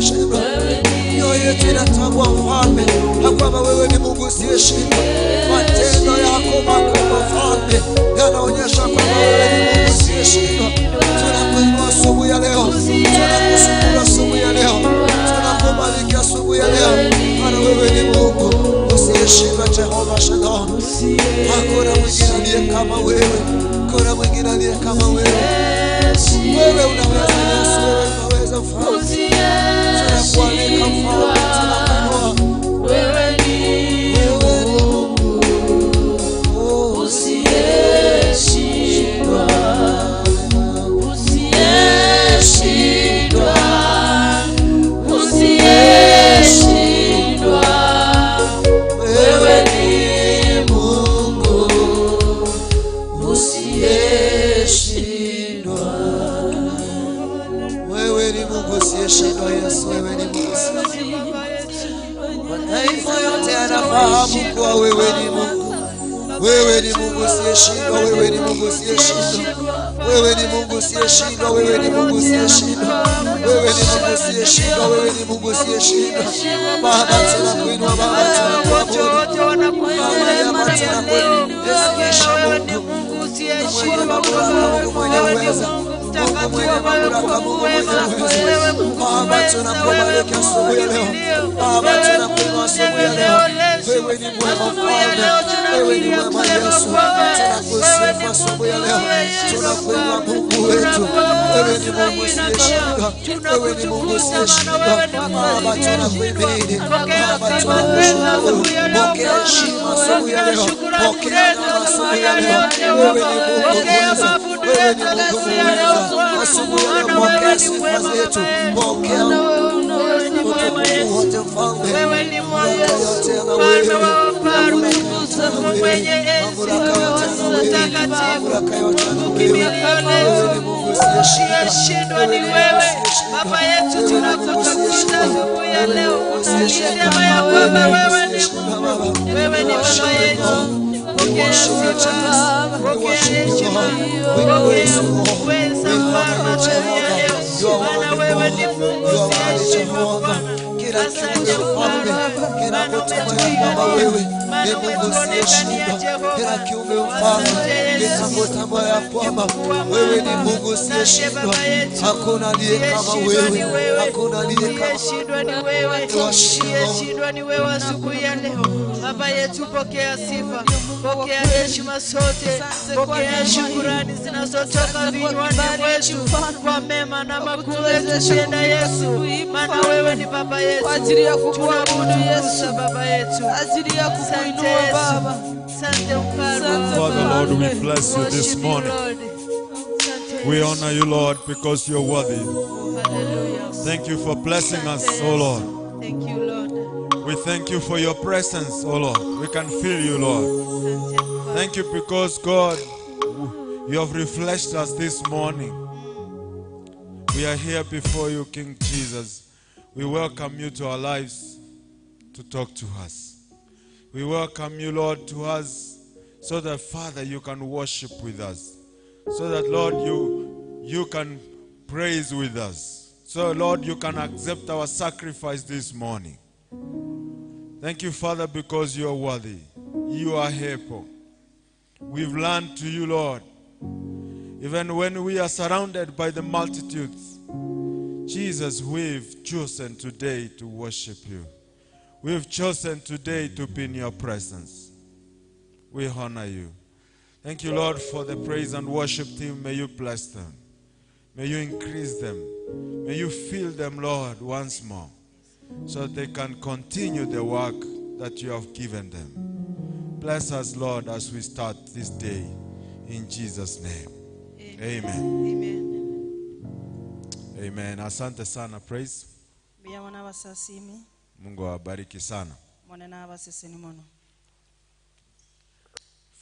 usiyeshindwa. Mioyo yetu inatambua Mfalme ya kwamba wewe ni Mungu usiyeshindwa. Matendo yako makubwa Mfalme yanaonyesha kwamba wewe ni Mungu usiyeshindwa. Tunakuinua asubuhi ya leo, tunakushukuru asubuhi ya leo, tunakubariki asubuhi ya leo, maana wewe ni Mungu usiyeshindwa. Jehova Shaddai, hakuna mwingine aliye kama wewe, hakuna mwingine aliye kama wewe. Wewe unaweza Yesu, wewe unaweza Mfalme. Tunakualika Mfalme, tunakuinua. Wewe ni Wewe ni Mungu usiyeshindwa, usiyeshindwa, usiyeshindwa. Wewe ni Mungu usiyeshindwa. Wewe ni Mungu usiyeshindwa Yesu, wewe ni Mungu usiyeshindwa. Mataifa yote yanafahamu kuwa wewe ni Mungu. Wewe ni Mungu usiyeshindwa, wewe ni Mungu usiyeshindwa. Wewe ni Mungu usiyeshindwa, wewe ni Mungu usiyeshindwa. Wewe ni Mungu usiyeshindwa, wewe ni Mungu usiyeshindwa. Baba tunakuinua, Baba tunakuabudu. Baba tunakuinua. Yesu Mungu mwenye mamlaka, Mungu mwenye uweza, Mungu mwenye mamlaka, Mungu mwenye uweza. Baba tunakubariki asubuhi ya leo. Baba tunakuinua asubuhi ya leo. Wewe ni mwema Mfalme, wewe ni mwema Yesu. Tunakusifu asubuhi ya leo, tunakuinua Mungu wetu. Wewe ni Mungu usiyeshindwa, wewe ni Mungu usiyeshindwa. Baba tunakuhimidi, Baba tunakushukuru. Pokea heshima asubuhi ya leo, pokea neema asubuhi ya leo. Wewe ni Mungu mweza, wewe ni Mungu mweza. Asubuhi ya leo pokea sifa zetu, pokea utukufu wote Mfalme. Mamlaka yote yana wewe, mamlaka yote yana wewe, mamlaka yote yana wewe. Wewe ni Mungu usiyeshindwa, Usiyeshindwa ni wewe Baba yetu, tunakutukuza asubuhi ya leo. Tunasema ya kwamba wewe ni Mungu, wewe ni Baba yetu. Pokea sifa, pokea heshima, pokea uweza Mfalme asubuhi ya leo, maana wewe ni Mungu usiyeshindwa Bwana. Kila kiumbe Mfalme kinakutambua kwamba wewe ni Mungu usiyeshindwa. Kila kiumbe Mfalme kinakutambua ya kwamba wewe ni Mungu usiyeshindwa. Hakuna aliye kama wewe, hakuna aliye kama Usiyeshindwa ni wewe, usiyeshindwa ni wewe asubuhi ya leo. Baba yetu, pokea sifa, pokea heshima sote, pokea shukurani zinazotoka vinywani mwetu kwa mema na makuu umetutenda Yesu, maana wewe ni Baba yetu. Kwa ajili ya kukuabudu Yesu, Tunakutukuza Baba yetu. kwa ajili ya Asante kukuinua Yesu, Baba. asante Mfalme. Asante Father, Lord, we Mfalme. bless you this Worship you, morning. Lord. Asante We Yesu. honor you, Lord, because you're worthy. Hallelujah. Thank you for blessing us, Asante O Yesu. Lord. Thank you, Lord. We thank you for your presence, O Lord. We can feel you, Lord. Asante Mfalme. Thank you because, God, you have refreshed us this morning. We are here before you, King Jesus. We welcome you to our lives to talk to us. We welcome you, Lord, to us so that, Father, you can worship with us. So that, Lord, you can praise with us. So, Lord, you can accept our sacrifice this morning. Thank you, Father, because you are worthy. You are able. We've learned to you, Lord. Even when we are surrounded by the multitudes, Jesus, we've chosen today to worship you. We've chosen today to be in your presence. We honor you. Thank you, Lord, for the praise and worship team. May you bless them. May you increase them. May you fill them, Lord, once more, so that they can continue the work that you have given them. Bless us, Lord, as we start this day. In Jesus' name. Amen. Amen. Amen. Asante sana, praise. Mbuya mono abasasimi Mungu awabariki sana. Monene abaseseni mono.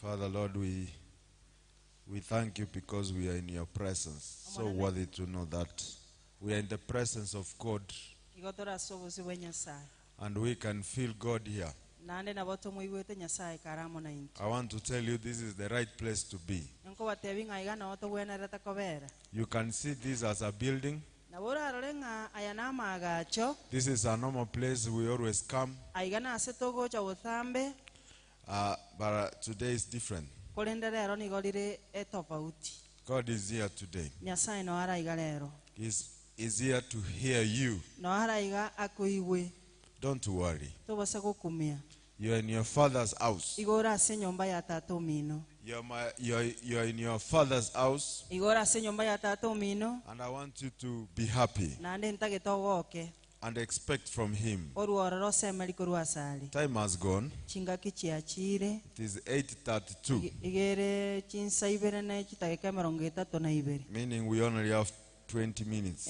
Father, Lord, we thank you because we are in your presence. So worthy to know that we are in the presence of God Igo tore ase obosi bwa Nyasaye and we can feel God here. Naende nabo tomoigwete Nyasaye kare amo na intwe. I want to tell you this is the right place to be. Nkobatebi ng'a iga nabo togwenerete kobera. You can see this as a building. This is a normal place we always come. But today is different. God is here today. He's here to hear you. Don't worry. You're in your father's house. You're in your father's house. And I want you to be happy and expect from him. Time has gone. It is 8:32. Meaning we only have 20 minutes.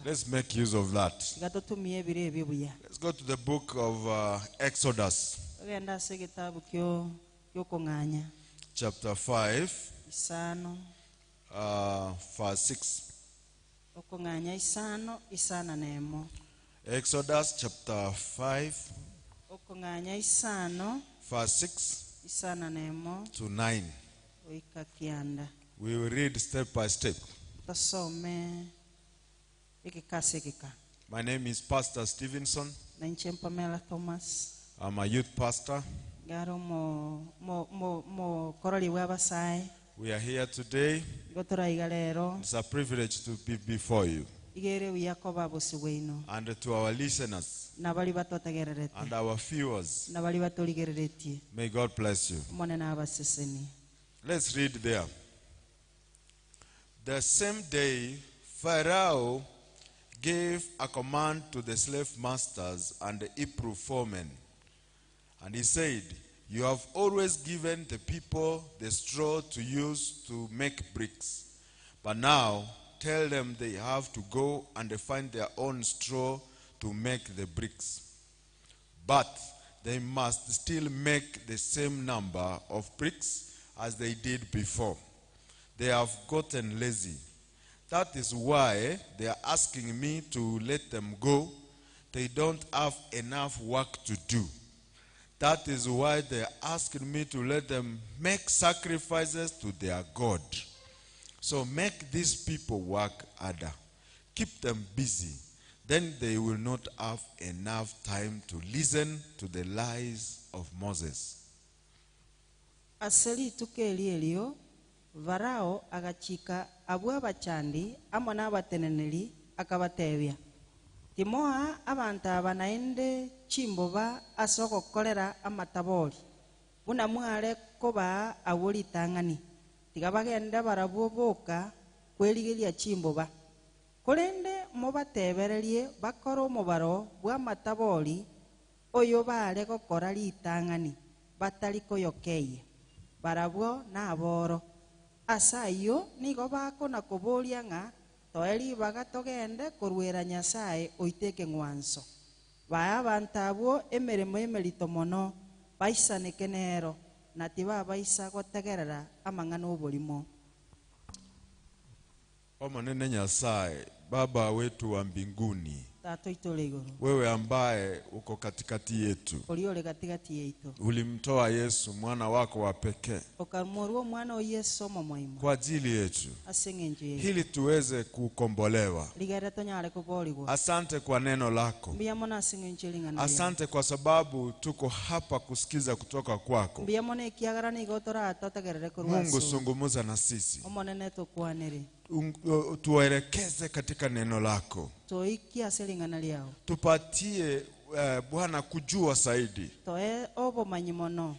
Let's make use of that. Let's go to the book of Exodus. Chapter 5, verse 6. Exodus chapter 5, verse 6 to 9. We will read step by step. My name is Pastor Stevenson. I'm a youth pastor. We are here today. It's a privilege to be before you. And to our listeners and our viewers, may God bless you. Let's read there. The same day, Pharaoh gave a command to the slave masters and the Hebrew foremen. And he said, "You have always given the people the straw to use to make bricks. But now tell them they have to go and find their own straw to make the bricks. But they must still make the same number of bricks as they did before. They have gotten lazy. That is why they are asking me to let them go. They don't have enough work to do. That is why they are asking me to let them make sacrifices to their God. So make these people work harder. Keep them busy. Then they will not have enough time to listen to the lies of Moses." Aseli tuke Varao agachika abwo abachandi amo n'abateneneri akabatebia, timoa abantu aba naende chimboba ase ogokorera amatabori buna mware kobaa abwo ritang'ani, tiga bagende barabwo boka kwerigeria chimboba, korende mobatebererie bakore omobaro bw'amatabori oyo bare gokora ritang'ani batari koyokeia barabwo naboro. Asayo nigo bakona koboria ng'a toeri bagatogende korwera Nyasaye oiteke ng'wanso. Baya abantu abwo emeremo emerito mono baisaneke nero na tibabaisa gotegerera amang'ana oborimo. Omonene Nyasaye, Baba wetu wa mbinguni, wewe ambaye uko katikati yetu, ulimtoa Yesu mwana wako wa pekee kwa ajili yetu ili tuweze kukombolewa. Asante kwa neno lako. Asante kwa sababu tuko hapa kusikiza kutoka kwako. Mungu, zungumza na sisi, tuelekeze katika neno lako, tupatie Bwana kujua zaidi,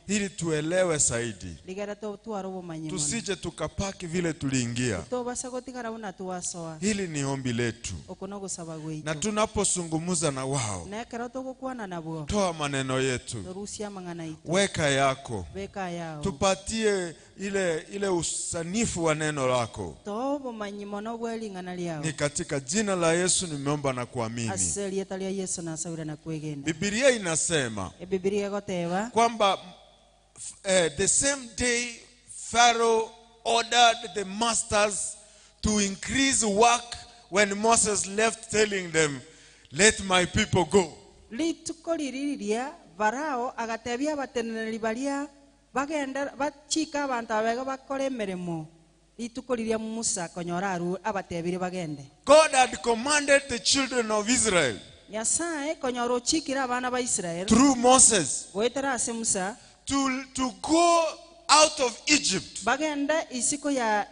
ili tuelewe zaidi, tusije tukapaki vile tuliingia. Hili ni ombi letu, na tunapozungumza na wao, toa maneno yetu, weka yako, tupatie ile usanifu wa neno lako. Ni katika jina la Yesu nimeomba na kuamini. Biblia inasema kwamba the same day Pharaoh ordered the masters to increase work when Moses left, telling them, "Let my people go." Rituko ririria Farao agatebia abateneneri baria bagenda bachika abantu abega bakore emeremo Rituko riria Musa konyora aru abatebire bagende. God had commanded the children of Israel Nyasaye konyora ochikire abana ba Israel through Moses goetera ase Musa to go out of Egypt bagende isiko ya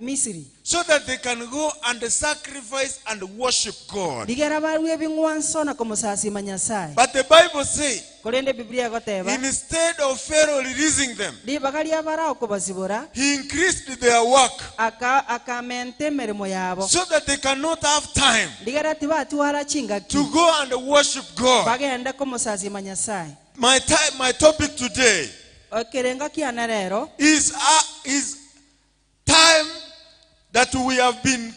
Misiri so that they can go and sacrifice and worship God. Ligera barue bing'wanso na komosasima Nyasaye. But the Bible says, Korende Biblia goteba, instead of Pharaoh releasing them, ribaga ria Farao kobasibora, he increased their work akamente emeremo yabo, so that they cannot have time ligera tibatwara chingaki to go and worship God. Bagenda komosasima Nyasaye. My topic today Ekerenga kiane rero is time that we have been,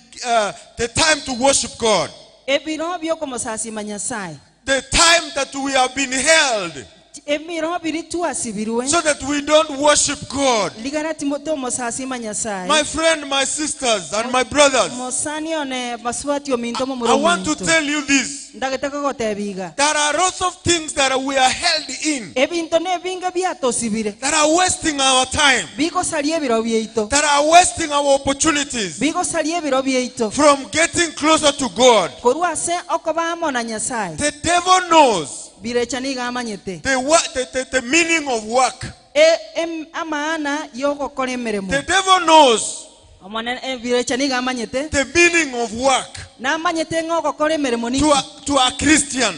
the time to worship God. Ebiro byokomosasima Nyasaye. The time that we have been held Emiro biri twasibirwe so that we don't worship God. Ligara timosasima Nyasaye. My friend, my sisters and my brothers, Mosani one baswati ominto I want to tell you this. Ndagetaka gotebiga. There are lots of things that we are held in Ebinto nebinga byatosibire that are wasting our time, bigosaria ebiro byeito that are wasting our opportunities bigosaria ebiro byeito from getting closer to God. Korwa ase okobamo na Nyasaye. The devil knows Birecha niga amanyete the meaning of work. Amaana yogokora emeremo. The devil knows Birecha niga amanyete the meaning of work namanyete ng'ogokora emeremo niki to a Christian.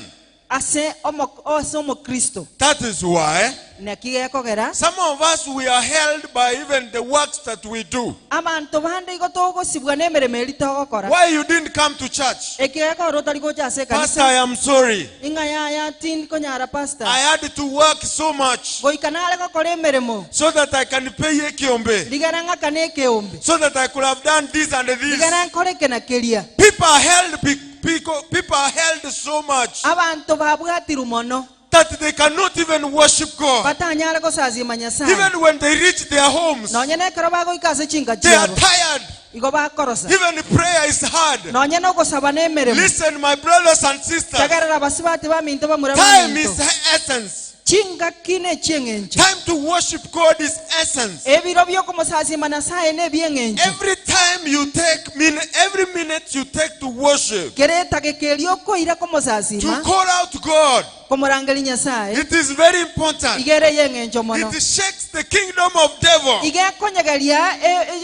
Ase omokristo. That is why Nakigekogera some of us, we are held by even the works that we do. Abanto bande igo togosibwa n'emeremo eri togokora. Why you didn't come to church? Ekigekogera otari gocha ase Pastor, ekanisa. I am sorry. Ing'a yaya tinkonyara pastor. I had to work so much Goika nare gokora emeremo so that I can pay ekiombe, Ligara ng'aka n'ekeombe so that I could have done this and this. Ligara nkoreke na keria. People are held, people are held so much Abanto babwatiru mono that they cannot even worship God. Batanyara gosasima Nyasaye. Even when they reach their homes, Nonye nekero bagoika ase chinka they are chiabo tired. Igo bakorosa. Even prayer is hard. Nonye nogosaba n'emeremo. Listen, my brothers and sisters, Tegerera basibati baminto bamura time is baminto. essence. Chinga kine chieng'encho. Time to worship God is essence. Ebiro byokomosasima Nyasaye nebieng'encho. Every time you take, every minute you take to worship, Kereta gekerio koira to komosasima, call out God, komorangeri Nyasaye, it is very important. Igere yeng'encho mono. It shakes the kingdom of devil. Igekonyegeria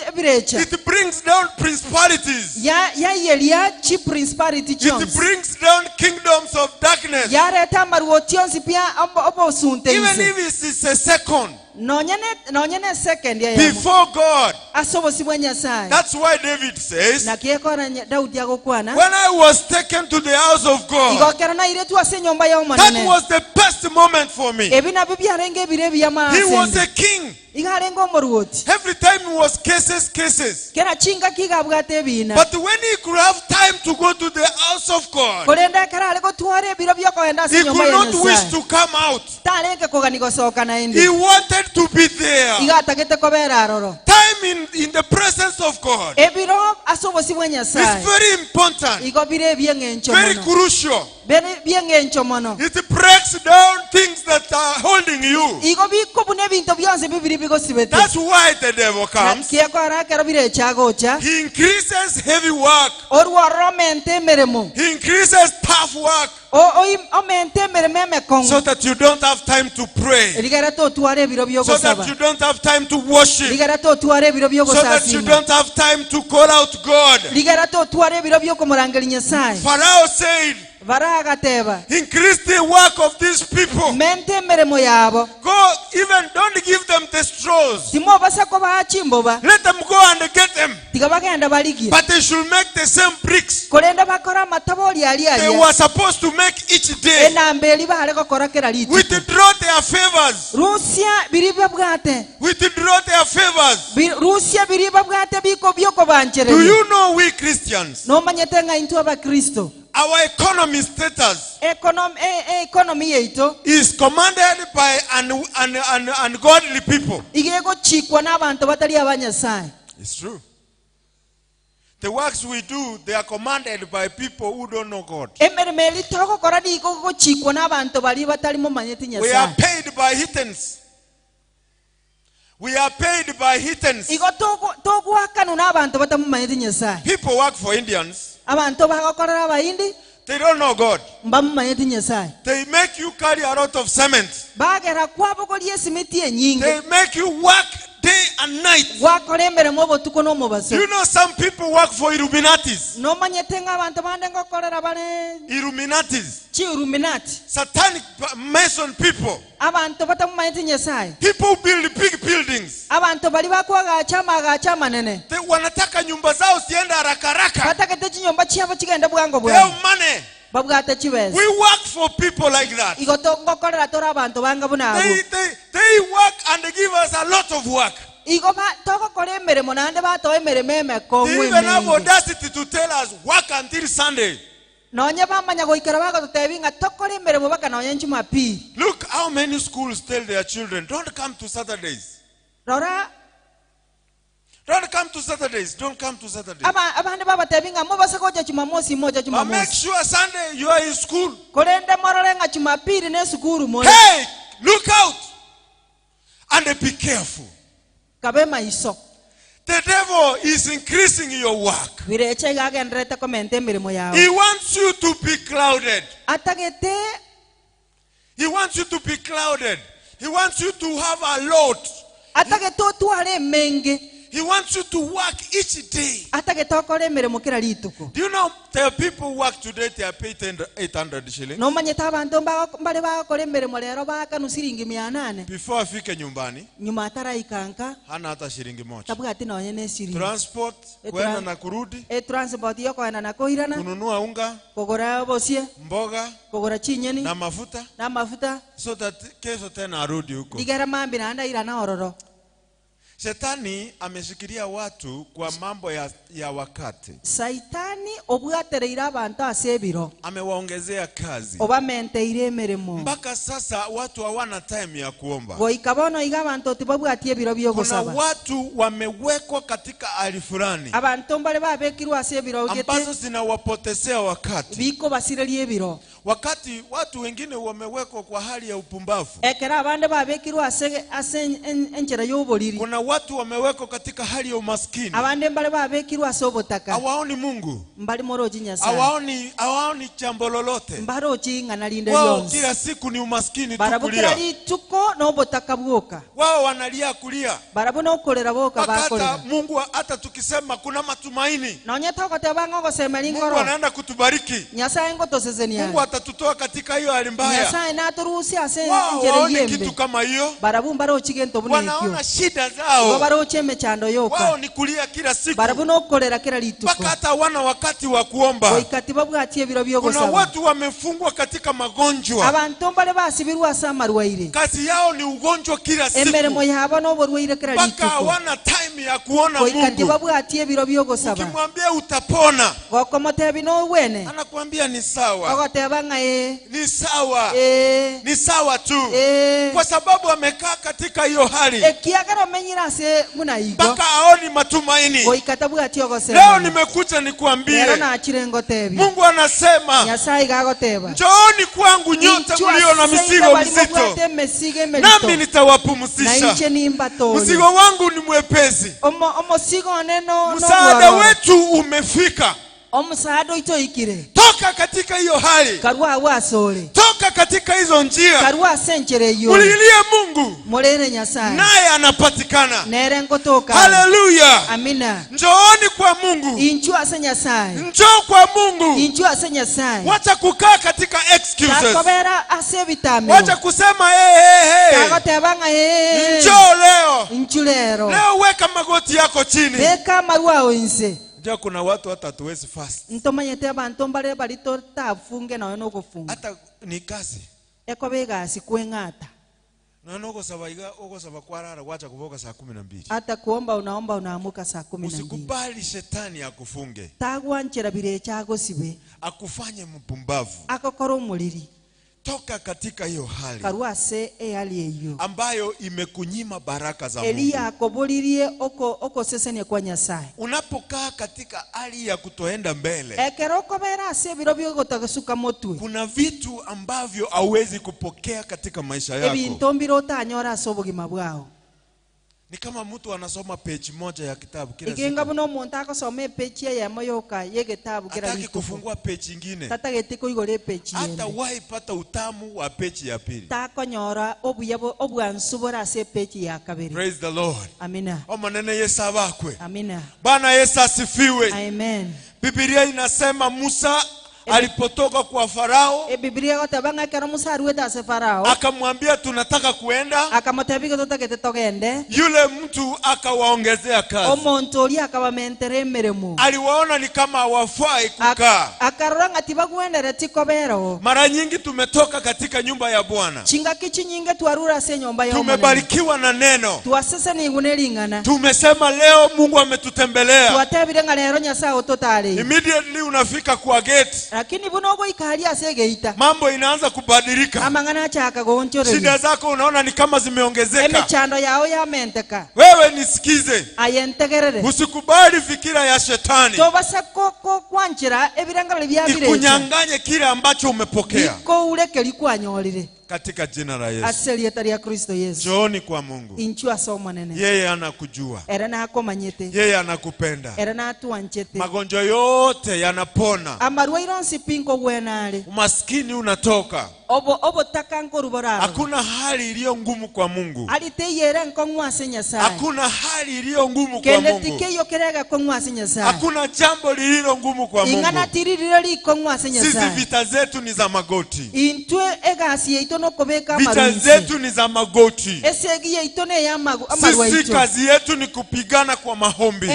ebirecha. It brings down principalities. Ya yeria chi principality It chons. brings down kingdoms of darkness. Yareta maruoti onsi pia obosunte Even ise. if it's a second Nonye second ya before God. Asobosibwa Nyasaye. That's why David says, Na kiekora Daudi agokwana, when I was taken to the house of God, igokera na iretu ase nyomba ya that omonene. was the best moment for me. Ebi nabyo byarenge ebire He was eby'amaasende. a king. Igarenga omoruoti. Every time it was cases, cases. Kera chinga kigabwate ebina. But when he could have time to go to the house of God, Korenda ekero are gotwara ebiro byokoenda ase he nyomba could ya not wish Nyasaye. to come out. Tarenge kogani gosoka naende. He wanted to be there. Igatagete kobera aroro. Time in the presence of God Ebiro ase obosibwa is Nyasaye. very important, Igo bire ebyeng'encho very mono. crucial. Bere byeng'encho mono. It breaks down things that are holding you. Igo bikobuna ebinto byonsi bibiri bigosibete. That's why the devil comes. Kiekora ekero birecha gocha. He increases heavy work. Orwororo omente emeremo. He increases tough work Omente emeremo emekong'u. so that you don't have time to pray. Rigera totwara ebiro So that byogosaba. you don't have time to worship. Rigera totwara ebiro So that you byogosasima. don't have time to call out God. Rigera totwara ebiro byokomorangeri Nyasaye. Pharaoh said, Baragateba. increase the work of these people. Mente emeremo yabo. Go, even don't give them the straws. Timobasa kobaha chimboba. Let them go and get them. Tiga bagenda barigie. But they should make the same bricks Korenda bakora amatabori ari they aria. were supposed to make each day. Enamba eri bahare gokora kera rituko. Withdraw their favors. Rusia biri babwate. Withdraw their favors. Rusia biri babwate biko Do byokobanchereria. you know we Christians, Nomanyete ng'a intwe abakristo. our economy status Economy yeito is commanded by ungodly people. igegochikwa n'abantu batari abanyasaye. It's true. The works we do, they are commanded by people who don't know God. Emeremo eri togokora nigo gochikwa n'abantu bari batari momanyete We are Nyasaye. paid by heathens. We are paid by heathens. People work for Indians. They don't know God. They make you carry a lot of cement. They make you work day and night. Do you know some people work for Illuminatis? Illuminatis. Satanic Mason people. People build big buildings. They wanataka nyumba zao ziende haraka haraka. They have money. We work for people like that. They work and they give us a lot of work. They even have audacity to tell us work until Sunday. Look how many schools tell their children, don't come to Saturdays. Don't come to Saturdays. Don't come to Saturdays. But make sure Sunday you are in school. Hey, look out. And be careful. The devil is increasing your work. He wants you to be clouded. He wants you to be clouded. He wants you to have a lot. He wants you to work each day. Do you know there are people who work today, they are paid 800 shillings. Before afike nyumbani, hana hata shilingi moja. Transport, kwenda na kurudi, kununua unga, mboga, na mafuta, so that kesho tena arudi huko. Shetani ameshikilia watu kwa mambo ya wakati. Saitani obwatereira abantu asebiro. Amewaongezea kazi. Obamenteire emirimo. Mpaka sasa watu hawana time ya kuomba. Goikabono iga abantu tibabwatie biro byogosaba. Kuna watu wamewekwa katika hali fulani. Abantu mbale babekirwa asebiro gete. Ambazo zinawapotezea wakati. Biko basirerie biro. Wakati watu wengine wamewekwa kwa hali ya upumbavu. Ekera abande babekirwa ase enjera y'oboriri. Kuna watu wamewekwa katika hali ya umaskini. Abande mbale babekirwa ase obotaka. Hawaoni Mungu. Mbali moroji Nyasaye. Hawaoni jambo lolote. Mbaroji ngana linde Wao lyonse. kila siku ni umaskini tu Barabukira kulia. lituko no obotaka bwoka. Wao wanalia kulia. Barabona okolera boka bakolera. Hata Mungu hata tukisema kuna matumaini. Naonyeta okoteba ngosema lingoro. Mungu anaenda kutubariki. Nyasaye ngotosezenia. Mungu atatutoa katika hiyo hali mbaya. Nyasaye naturuhusi ase Wao enjere hawaoni yembe. kitu kama hiyo. Barabu mbarochi gento bunekyo. Wanaona shida zao. Baroche emechando yoka. Wao ni kulia kila siku. Barabu nokolera kila lituko. Mpaka hata wana wakati wa kuomba. Goikati babwatie biro byogosaba. Kuna watu wamefungwa katika magonjwa. Abantu mbale basibirwa ase amarwaire. Kazi yao ni ugonjwa kila siku. Emeremo yabo noborwaire kila Mpaka lituko. hawana time ya kuona Goikati Mungu. babwatie biro byogosaba. Ukimwambia utapona, Gokomotebi no wene. anakuambia ni sawa. Ogoteba nga Ni sawa. Ni sawa tu. Kwa sababu amekaa katika hiyo hali. Ekiagera menyira ase muna igo. Mpaka aoni matumaini. Goikata bwati ogosema. Leo nimekuja nikuambie. Lero nachire ngotebi. Mungu anasema, Nyasaye gagoteba. Njooni kwangu nyote mlio na mizigo mizito, nami nitawapumzisha. Na inche nimbatole. Mzigo wangu ni mwepesi. Omusigo neno. Msaada wetu umefika. Omusaada oitoikire. Toka katika hiyo hali. Karwa wasole. Toka katika hizo njia. Karwa senjere hiyo. Mulilie Mungu. Mulere Nyasaye. Naye anapatikana. Nere ngotoka. Haleluya. Amina. Njooni kwa Mungu. Inchu ase Nyasaye. Njoo kwa Mungu. Inchu ase Nyasaye. Wacha kukaa katika excuses. Takobera ase bitamiro. Wacha kusema hey hey hey. Takotebanga hey. Njoo leo. Inchu lero. Leo weka magoti yako chini. Beka marwa inse. Ndio kuna watu hata hatuwezi fast. Ntomanyete abantu mbale balito tafunge nawe nokufunga. Hata ni kazi. Ekobega sikwengata. Na nokosaba iga okosaba kwarara wacha kuboka saa 12. Hata kuomba unaomba unaamuka saa 12. Usikubali shetani akufunge. Tagwanchera birecha gosibe. Akufanye mpumbavu. Akokoro muliri. Toka katika hiyo hali. Karwa se hali hiyo. Ambayo imekunyima baraka za Mungu. Elia akobolirie oko sesenie kwa Nyasaye. Unapokaa katika hali ya kutoenda mbele. Ekeroko bera se biro byogotagasuka motwe. Kuna vitu ambavyo hauwezi kupokea katika maisha yako. Ebintu mbiro utanyora ase obogima bwao. Ni kama mtu anasoma page moja ya kitabu kila Igenga siku. buno omonto akosoma epeji eyemo yoka yegetabu kera Hataki rituko. kufungua page ingine. Tatagete koigora epeji Hata yende. wahi pata utamu wa page ya pili. Takonyora obuya obwansu bora ase epeji ya kabere. Praise the Lord. Amina. Omonene Yesu abakwe. Amina. Bwana Yesu asifiwe. Amen. Biblia inasema Musa alipotoka kwa Farao, Biblia goteba ekero Musa aruete ase Farao, akamwambia tunataka kuenda. akamotebia totagete togende. Yule mtu akawaongezea kazi. Omonto oria akabamentere emeremo. Aliwaona ni kama hawafai kukaa. Akarora ng'a tibagwenere tikobero. Mara nyingi tumetoka katika nyumba ya Bwana, Chingaki chinyinge twarura ase enyomba ya Omonene. tumebarikiwa na neno, Twaseseniigwe ne ring'ana. tumesema leo Mungu ametutembelea. Twatebire ng'a rero Nyasaye ototarire. Immediately unafika kwa gate, Lakini buno ogoikaria ase egeita, mambo inaanza kubadilika. amang'ana achaka goonchoreria. Shida zako unaona ni kama zimeongezeka. Emichando yao yamenteka. Wewe nisikize, Aye ntegerere. usikubali fikira ya shetani Tobasa kwanchira ebirangalo bya birecha ikunyanganye kile ambacho umepokea bikoureke likwanyorire katika jina la Yesu. ase rieta ria Kristo Yesu. Njooni kwa Mungu, Inchu ase Omonene. yeye anakujua, Ere nakomanyete. yeye anakupenda. Ere natwanchete. Magonjwa yote yanapona, Amarwaire onsi pi nkogwenare. umaskini unatoka. Obotaka nkoruboraro. Hakuna hali iliyo ngumu kwa Mungu, Ariteyere nkong'u ase Nyasaye. hakuna hali iliyo ngumu kwa Kende Mungu, tikeyo kerega kong'u ase Nyasaye. hakuna jambo lililo ngumu kwa Mungu. Ing'ana tiririre rikong'u ase Sisi Nyasaye. vita zetu ni za magoti, Intwe egasi yaito nokobeka vita amarwaire. zetu ni za magoti. Esegi yaito neya Sisi amarwaito. kazi yetu ni kupigana kwa maombi,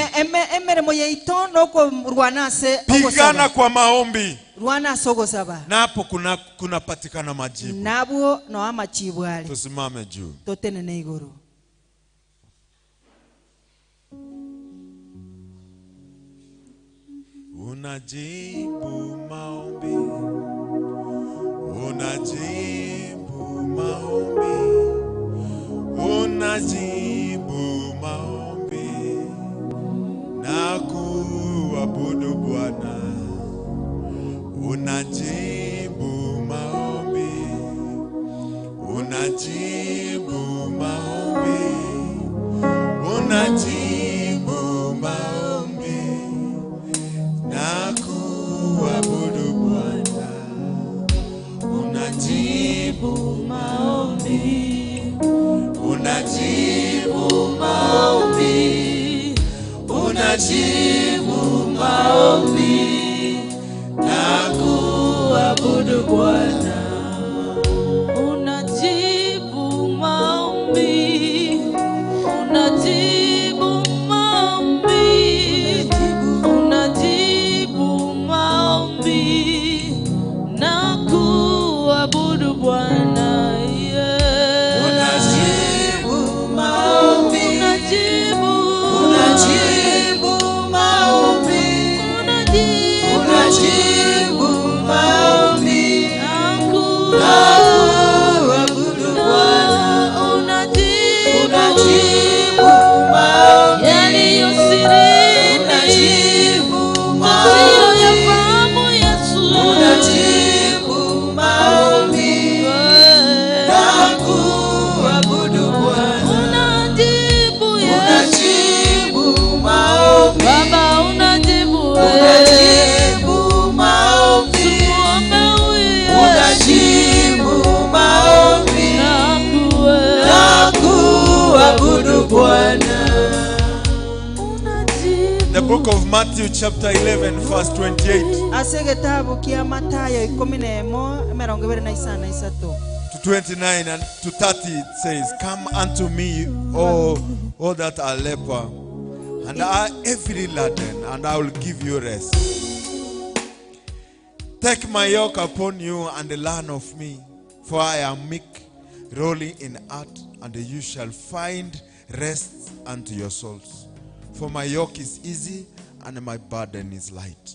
Emeremo yaito nokorwana ase pigana ogosaba. kwa maombi, Rwana ase ogosaba. na hapo kunapatikana majibu. Nabwo no amachibu are. Tusimame juu. Totenene igoro. Unajibu maombi, unajibu maombi, unajibu maombi, na kuabudu Bwana. Unajibu maombi, unajibu maombi, unajibu maombi, na kuabudu Bwana. Unajibu maombi, unajibu maombi, unajibu maombi, na kuabudu Bwana. Unajibu maombi, unajibu maombi, unajibu maombi, na kuabudu Bwana. Yeah. Unajibu maombi, Unajibu, unajibu maombi, unajibu, unajibu maombi, na kuabudu Bwana. Unajibu, Unajibu maombi, yaliyo sirini, unajibu maombi, tusiyoyafahamu Yesu. unajibu maombi, na kuabudu Bwana. Unajibu Yesu. Unajibu maombi, Baba unajibu wewe. unajibu maombi, Tumuombe huyu Yesu. unajibu maombi, Na kuwe. na kuabudu Bwana. Unajibu. The book of Matthew chapter 11 verse 28 Ase getabu kia Mathayo 11:23. to 29 and to 30 it says, Come unto me, all that are labor and are heavily laden, and I will give you rest. Take my yoke upon you and learn of me, for I am meek, lowly in heart, and you shall find rest unto your souls. For my yoke is easy and my burden is light.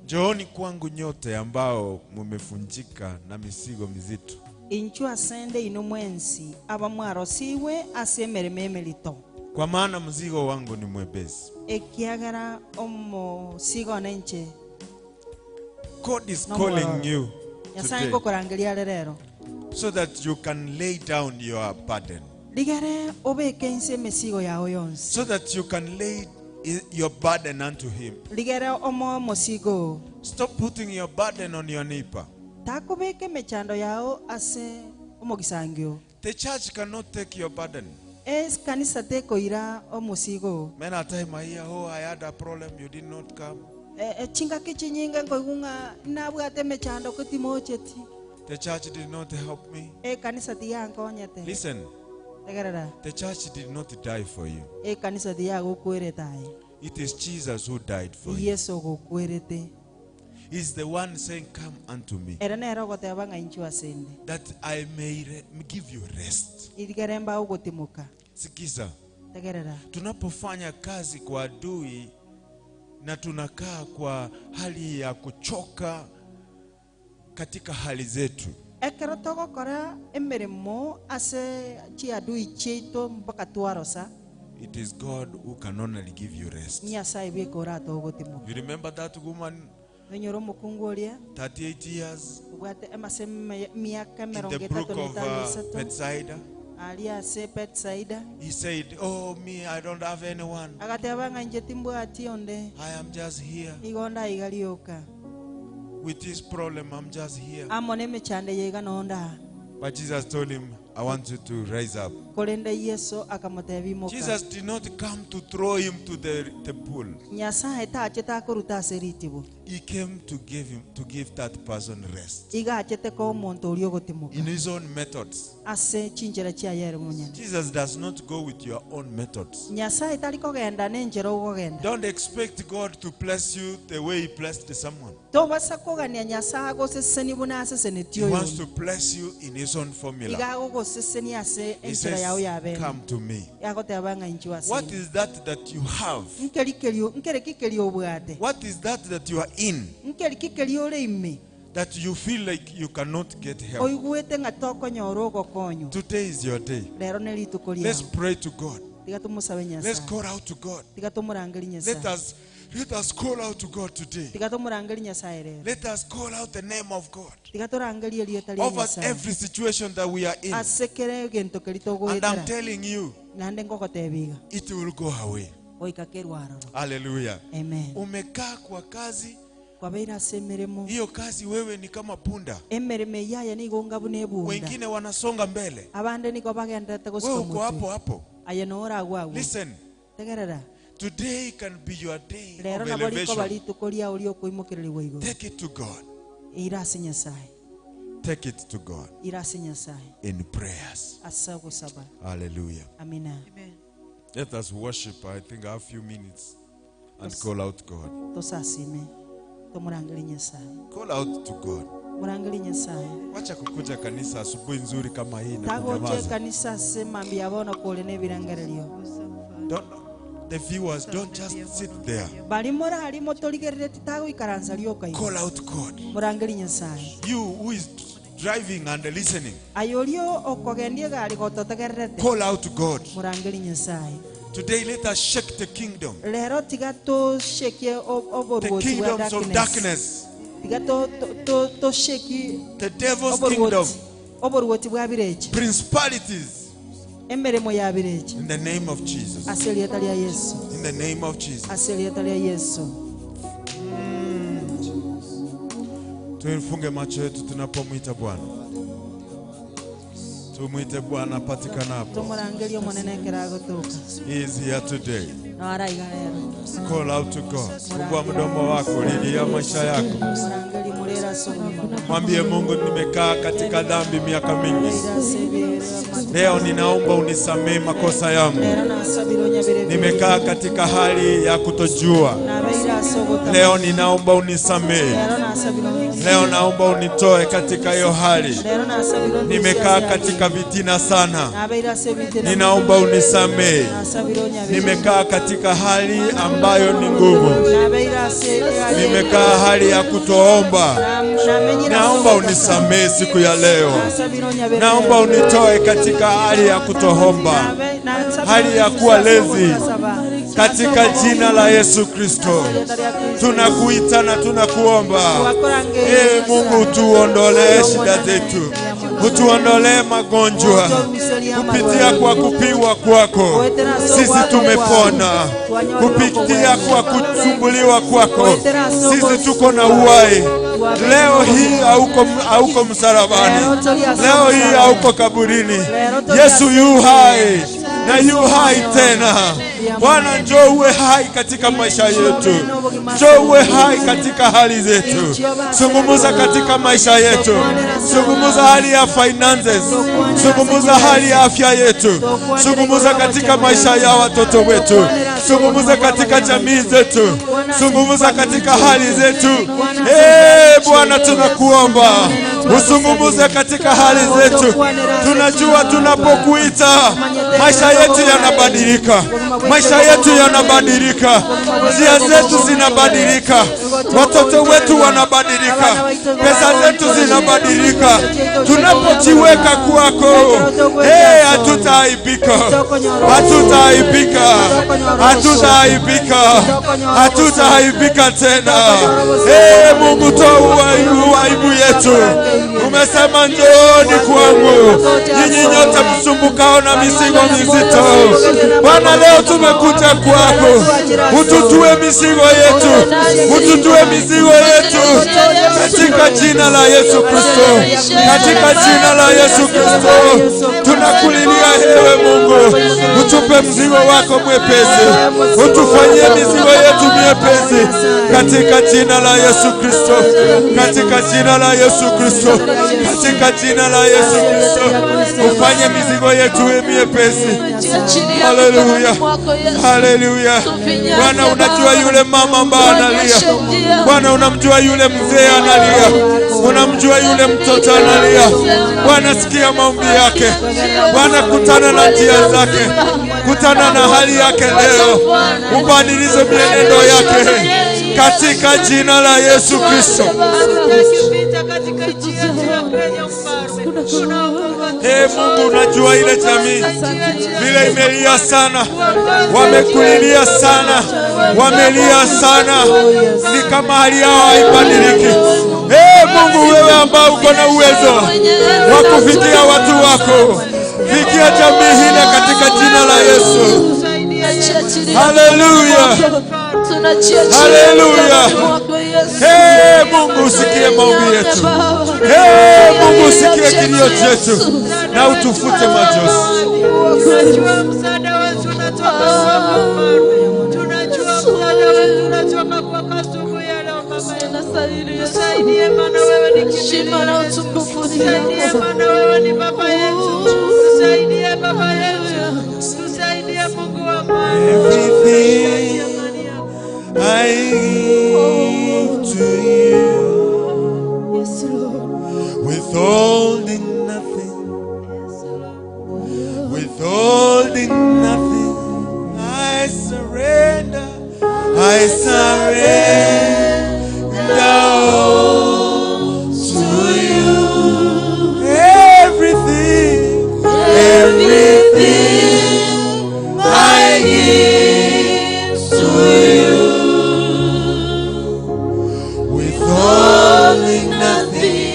Njooni kwangu nyote ambao mumefunjika na mizigo mizito, Inchu asende ino mwensi abamwarosiwe ase emeremo emerito. kwa maana mzigo wangu ni mwepesi. Ekiagera omusigo nenche. God is No calling more. you Nyasaye today ngokorangeria rero so that you can lay down your burden. Ligere obeke inse emesigo yao yonsi. So that you can lay your burden unto him. Ligere omo mosigo. Stop putting your burden on your neighbor. Takobeke mechando yao ase omogisangio. The church cannot take your burden. Es kanisa tekoira omusigo. Many a time I hear, oh, I had a problem, you did not come. Chingaki chinyinga nkoigunga nabwate mechando kotimocheti. The church did not help me. Kanisa tiyankonyete. Listen. The church did not die for you. Kanisa tiyagokueretae. It is Jesus who died for you. Yesu gokuerete. He's the one saying, come unto me, that I may give you rest. Sikiza, tunapofanya kazi kwa adui na tunakaa kwa hali ya kuchoka katika hali zetu. Ekero togokora emirimo ase chiadui chiaito mpaka twarosa. It is God who can only give you rest. You remember that woman, 38 years, in the brook of Bethsaida? He said, oh me, I don't have anyone. I am just here. With this problem, I'm just here. But Jesus told him, I want you to rise up. Jesus did not come to throw him to the pool. He came to give him, to give that person rest. In his own methods. Jesus does not go with your own methods. Don't expect God to bless you the way he blessed someone. He wants to bless you in his own formula. He says, come to me. What is that that you have? What is that that you are in? That you feel like you cannot get help. Today is your day. Let's pray to God. Let's call out to God. Let us call out to God today. Let us call out the name of God over every situation that we are in. And I'm telling you, it will go away. Hallelujah. Amen. Umekaa kwa kazi. Hiyo kazi wewe ni kama punda. Wengine wanasonga mbele. Wewe uko hapo hapo. Listen. Today can be your day of elevation. Take it to God. Take it to God in prayers. Hallelujah. Amen. Let us worship. I think I have a few minutes and call out God. Call out to God. Wacha kukuja kanisa asubuhi nzuri kama hii na kunyamaza. Don't, the viewers, don't just sit there. Call out God. You who is driving and listening, call out to God. Today, let us shake the kingdom. The kingdoms of darkness. The devil's kingdom. Principalities. In the name of Jesus. In the name of Jesus. Tufunge macho yetu tunapomwita Bwana. Tumuite Bwana patikanapo. He is here today. Call out to God. Fungua mdomo wako, lilia maisha yako. Mwambie Mungu, nimekaa katika dhambi miaka mingi. Leo ninaomba unisamee makosa yangu. Nimekaa katika hali ya kutojua. Leo ninaomba unisamee. Leo naomba unitoe katika hiyo hali. Nimekaa katika vitina sana. Ninaomba unisamee. Nimekaa katika hali ambayo ni ngumu. Nimekaa hali ya kutoomba. Naomba unisamee siku ya leo. Naomba unitoe katika hali ya kutoomba, hali ya kuwa lezi. Katika jina la Yesu Kristo tunakuita na tunakuomba. Ee Mungu, tuondolee shida zetu. Utuondolee magonjwa. Kupitia kwa kupigwa kwako sisi tumepona. Kupitia kwa kusumbuliwa kwako sisi tuko na uhai. Leo hii hauko msalabani. Leo hii hauko kaburini. Yesu yu hai na yu hai tena. Bwana, njoo uwe hai katika maisha yetu. Njoo uwe hai katika hali zetu. Zungumza katika maisha yetu. Zungumza hali ya finances. Zungumza hali ya afya yetu. Zungumza katika maisha ya watoto wetu. Zungumza katika jamii zetu. Zungumza katika hali zetu. Bwana, tunakuomba usungumuze katika hali zetu. Tunajua tunapokuita maisha yetu yanabadilika. Maisha yetu yanabadilika. Njia zetu zinabadilika. Watoto wetu wanabadilika. Pesa zetu zinabadilika. Tunapojiweka kwako, hatutaaibika. Hatutaaibika. Hatutaaibika. Hatutaaibika tena. Mungu, toa aibu yetu. Umesema njooni kwangu nyinyi nyote msumbukao na mizigo mizito. Bwana, leo tumekuja kwako. Ututue mizigo yetu. Ututue mizigo yetu katika jina la Yesu Kristo. Katika jina la Yesu Kristo tunakulilia, ewe Mungu, utupe mzigo wako mwepesi. Utufanyie mizigo yetu miepesi katika jina la Yesu Kristo. Katika jina la Yesu Kristo. Katika jina la Yesu Kristo ufanye mizigo yetu miepesi. Haleluya. Haleluya. Bwana, unajua yule mama ambaye analia. Bwana, unamjua yule mzee analia. Unamjua yule mtoto analia. Bwana, sikia maombi yake. Bwana, kutana na njia zake. Kutana na hali yake leo. Ubadilize mienendo yake katika jina la Yesu Kristo. Mungu, unajua ile jamii vile imelia sana, wamekulilia sana, wamelia sana, ni kama hali yao haibadiliki. Mungu, wewe ambao uko na uwezo wa kufikia watu wako, fikia jamii hile katika jina la Yesu. Haleluya. Haleluya. Mungu, usikie maombi yetu. Mungu, usikie kilio chetu na utufute machozi. Tunajua msaada wetu unatoka kwako Mfalme. Tunajua msaada wetu unatoka kwako asubuhi ya leo Baba yetu. Tusaidie, maana wewe ni kimbilio letu. Tusaidie, maana wewe ni Baba yetu. Tusaidie Baba yetu. Tusaidie Mungu wa amani. Everything I give to you, withholding nothing, withholding nothing, I surrender, I surrender all to you. Everything, everything I give to you, withholding nothing,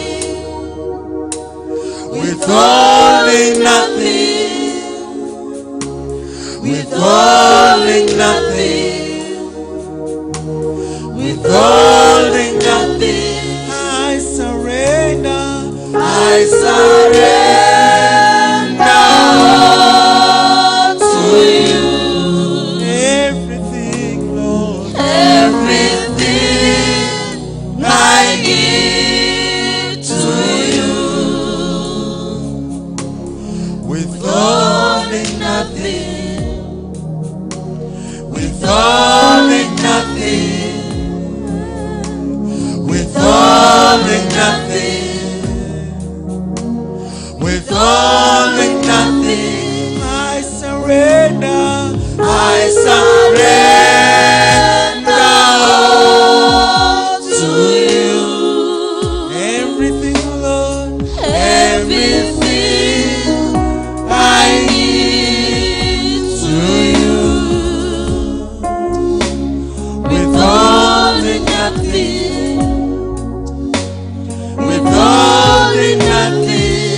withholding nothing, withholding nothing, withholding nothing. I surrender, I surrender all to you. Everything, Lord, everything I give to you, withholding nothing, withholding nothing, withholding nothing, withholding nothing. I surrender, I surrender all to you. Everything, Lord, everything I give to you, withholding nothing, withholding nothing,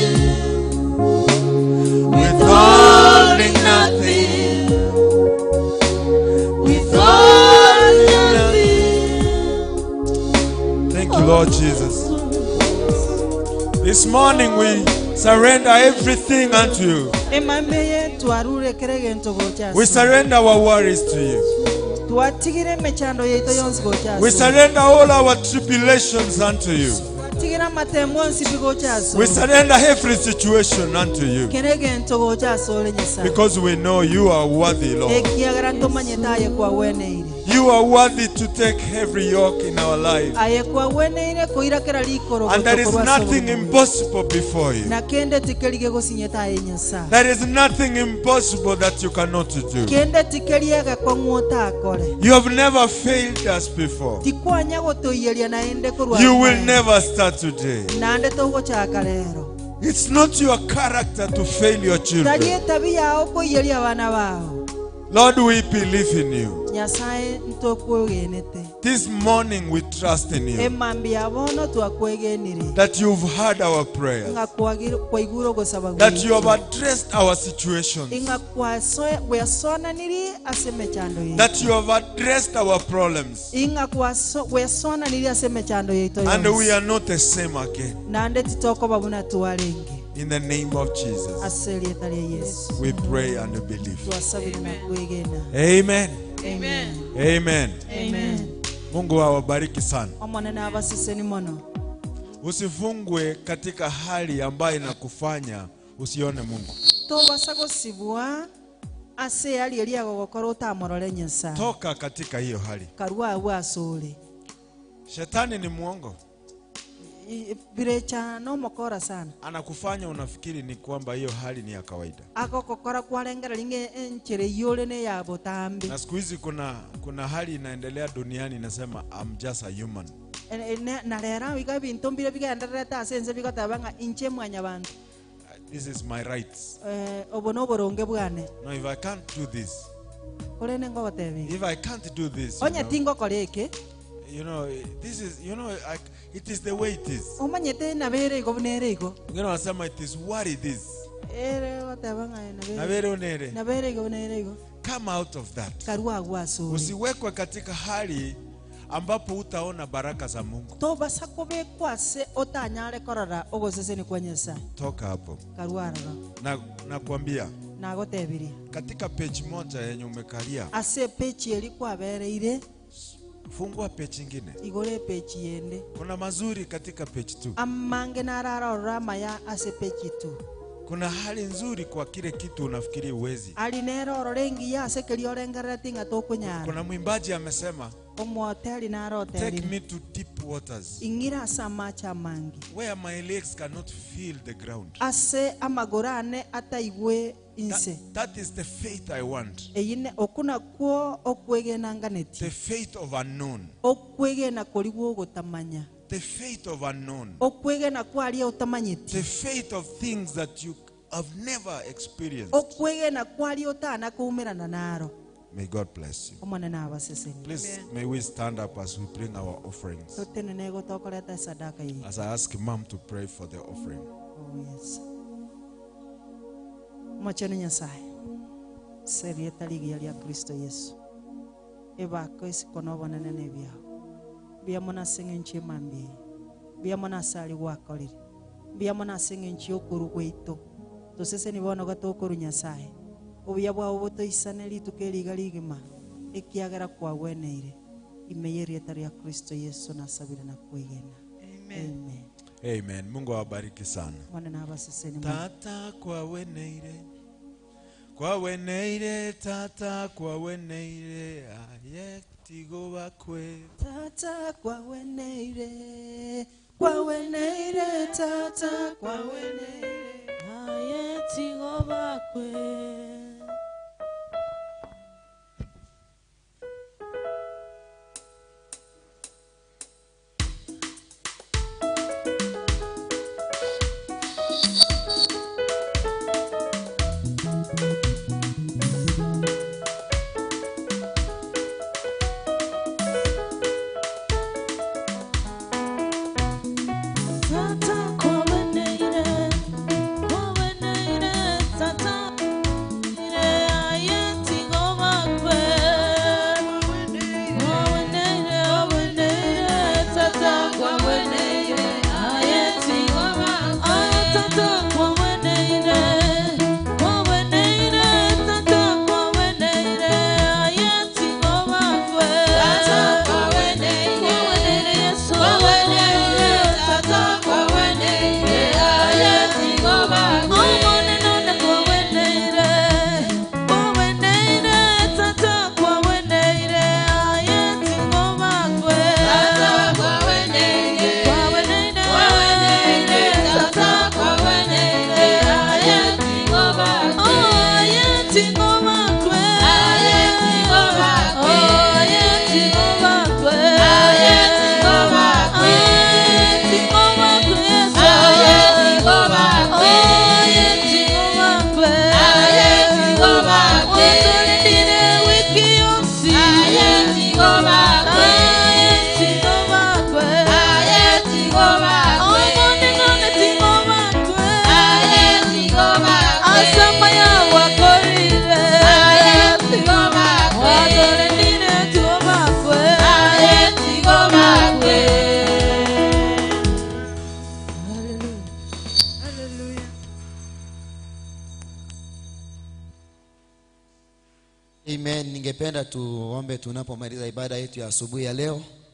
Surrender everything unto you. We surrender our worries to you. We surrender all our tribulations unto you. We surrender every situation unto you. Because we know you are worthy, Lord. You are worthy to take every yoke in our life. And there is nothing impossible before you. There is nothing impossible that you cannot do. You have never failed us before. You will never start today. It's not your character to fail your children. Lord, we believe in you. This morning we trust in you. That you've heard our prayers. That you have addressed our situations. That you have addressed our problems. And we are not the same again. In the name of Jesus, we pray and believe. Amen. Amen. Amen. Amen. Mungu awabariki sana. Usifungwe katika hali ambayo inakufanya usione Mungu. Toka katika hiyo hali. Shetani ni muongo. Anakufanya unafikiri ni kwamba hiyo hali ni ya kawaida. Na siku hizi kuna hali inaendelea duniani inasema I'm just a human. This is my rights. No, if I can't do this. If I can't do this. You know, this is, you know, it is the way it is. You know, it is what it is. Come out of that. Usiwekwe katika hali ambapo utaona baraka za Mungu. Toka hapo. Na kuambia katika page moja yenye umekalia, fungua page nyingine. Kuna mazuri katika page 2. Kuna hali nzuri kwa kile kitu unafikiri uwezi. Kuna mwimbaji amesema, take me to deep waters where my legs cannot feel the ground. That is the faith I want. The faith of unknown. The faith of unknown. The faith of things that you have never experienced. May God bless you. Please, may we stand up as we bring our offerings. As I ask Mom to pray for the offering. Oh, yes. Machani Nyasaye. Serieta ligi ya Kristo Yesu. Eba kwesi kono nene byao. Bia mona sing'enchi mambi. Bia mona sali wakolire. Bia mona sing'enchi okuru gweito. Tosese ni bono gatokuru Nyasaye. Obuya bwao botoisane rituko riga rigima. Ekiagera kwa weneire. Imeyerieta ya Kristo Yesu na sabira na kuigena. Amen. Amen. Amen. Mungu awabariki sana. Tata kwa weneire. Kwa weneire tata kwa weneire aye tigo bakwe. Tata kwa weneire. Kwa weneire tata kwa weneire aye tigo bakwe. Tata kwa weneire, tata. Ningependa tuombe tunapomaliza ibada yetu ya asubuhi ya leo.